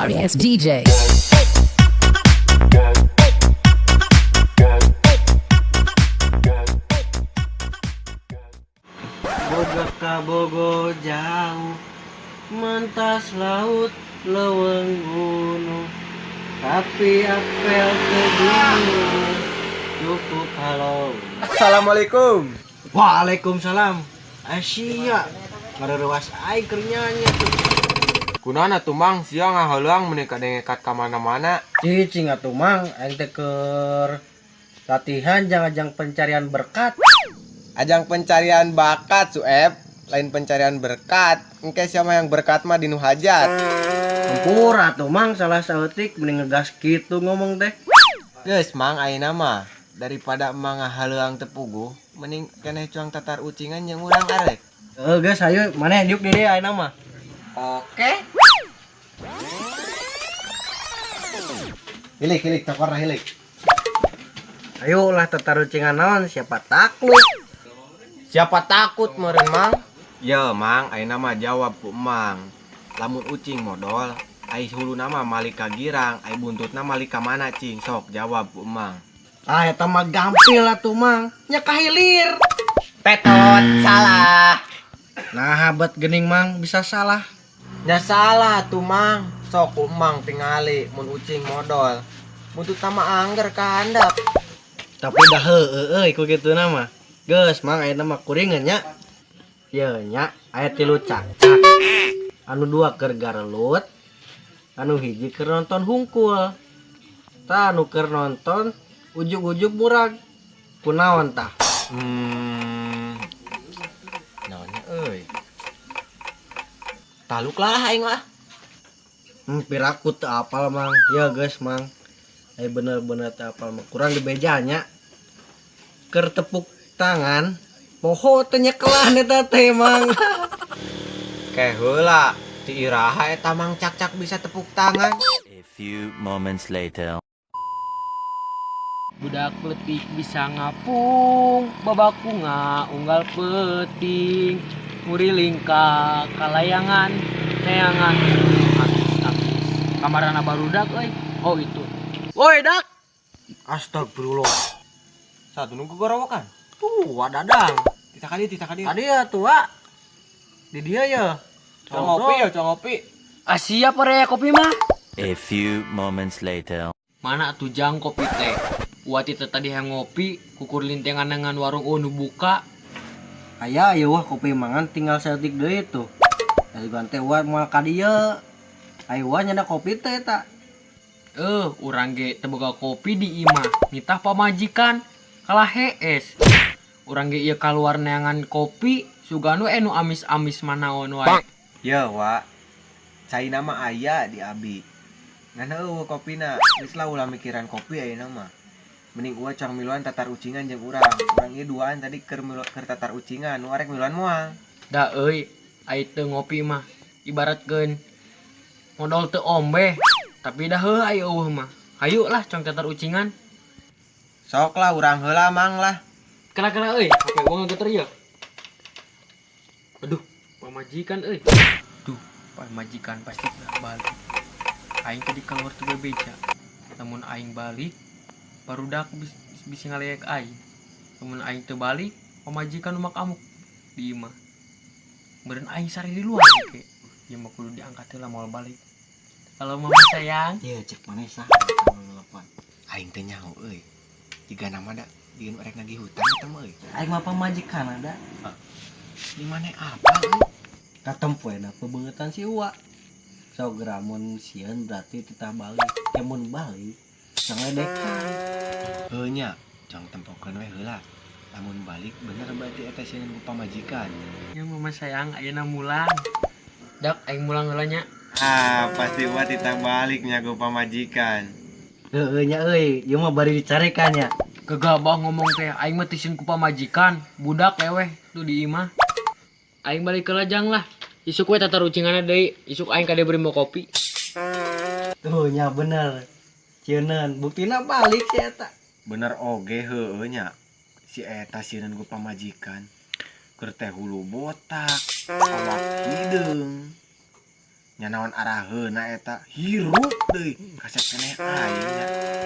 Sorry ass DJ. Boga kabogoh jauh, mentas laut leuweung gunung, tapi apel teu bingung, cukup halo. Assalamualaikum. Waalaikumsalam. Asia ngareureuwas aing keur nyanyi tuh. Kunaon atuh, Mang, sia ngaheuleang meuni kadengekat ka mana-mana? Cicing atuh, Mang, aing teh keur latihan jang ajang pencarian berkat. Ajang pencarian bakat, Sueb, lain pencarian berkat. Engke siapa yang berkat mah dinu hajat. Hampura atuh, Mang, salah saeutik, mending ngegas kitu ngomong teh. Geus, Mang, ayeuna mah daripada emang ngahaleuang teu puguh, mending keneh cuang tatar ucingan jeung urang, arek? Eh, geus, hayu maneh diuk di dieu ayeuna mah. Oke. Hilik hilik tokorna hilik. Ayo lah, tatarucingan naon, siapa takluk. Siapa takut meureun, Mang? Ya, Mang, ayeuna mah jawab ku Emang. Lamun ucing modol, ai huluna mah malik ka girang, ai buntutna malik ka mana, cing? Sok jawab ku Emang. Ah, eta mah gampil atuh, Mang, nya ka hilir. Petot, salah. Nah, bet gening, Mang, bisa salah. Nya salah tuh, Mang. Sok ku Emang tingali mun ucing modol. Buntutna mah angger ka handap. Tapi dah heueuh euy ku kituna mah. Geus, Mang, ayeuna mah kuringan nya. Ye nya, aya tilu cakcak. Anu dua keur garelut, anu hiji keur nonton hungkul. Tah, anu keur nonton ujug-ujug murag. Kunaon tah? Naonnya euy? Taluk lah aing mah. Piraku teu apal, Mang. Ya geus, Mang. Ai bener-bener teu apal mah kurang dibeja nya. Keur tepuk tangan poho teh nyekelan eta teh, Mang. Ke heula, ti iraha eta, Mang, cak-cak bisa tepuk tangan? A few moments later. Budak letik bisa ngapung, babakunga unggal peting, nguriling ka kalayangan neangan amis-amis. Kamarana barudak euy? Oh, itu. Woi, dak. Astagfirullah. Satu nunggu gorowokan. Tuh, dadang. Tita kali, tita kali. Tadi ya tua. Di dia ya. Cong ngopi ya, cong ngopi. Ah, siap ore kopi mah. A few moments later. Mana tuh jang kopi teh? Uati teh tadi yang ngopi kukur lintengan dengan warung nu buka. Aya ya, wah, kopi mangan tinggal saeutik deui tuh. Dari teh wah moal ka dieu. Ayo wah nyanda kopi teh eta. Eh, urang ge teu boga kopi di imah, nitah pamajikan kalah hees. Urang ge ieu kaluar neangan kopi suganu nu amis-amis manaon wae. Ya, wa. Caina mah aya di abi. Ngan eueuh kopina. Geus lah, ulah mikiran kopi ayeuna mah. Mending uwa cang miluan tatar ucingan jeung urang. Urang ieu duaan tadi keur keur tatar ucingan, nu arek miluan moal? Da euy, ai teu ngopi mah ibaratkeun modol teu ombe. Tapi dah heuh ai eueuh mah. Hayu lah cong tatar ucingan. Sok lah, urang heula, Mang, lah. Kena-kena euy, HP uang geter ya. Aduh, pamajikan euy. Duh, pamajikan pasti udah balik. Aing tadi keluar tuh bebeja. Namun aing balik, barudak bisa ngaliek aing. Namun aing teu balik, pamajikan umak amuk di imah. Meureun aing sare di luar oke. Ieu mah kudu diangkat heula moal balik. Halo, Mama sayang. Ye, cek maneh sah nelpon? Aing teh nyaho euy. Jiga nama da dieun rek nagih hutang eta mah euy. Aing mah pamajikan ada. Di mana apa euy? Katempo na pebeungetan si Uwa. Sok mun sieun berarti titah balik. Ya mun balik jangan ledekan. Heuh nya, cong tempokeun we heula. Lamun balik bener berarti eta sieun ku pamajikan. Ya, Mama sayang, ayeuna mulang. Dak aing mulang heula nya. Ah, pasti buat titah balik nya ku pamajikan. Heueuh nya euy, ieu mah bari dicarekan nya. Gegabah ngomong teh, aing mah teu ku pamajikan, budak leweh tuh di imah. Aing balik ke lajang lah. Isuk we tatar ucinganna deui, isuk aing kade beri mau kopi. Tuh nya bener. Cieuneun, buktina balik si eta. Bener oge heueuh nya. Si eta sieun ku pamajikan. Keur teh hulu botak, awak hideung. Nya naon araheuna eta, hirup deui, kasep keneh aing nya.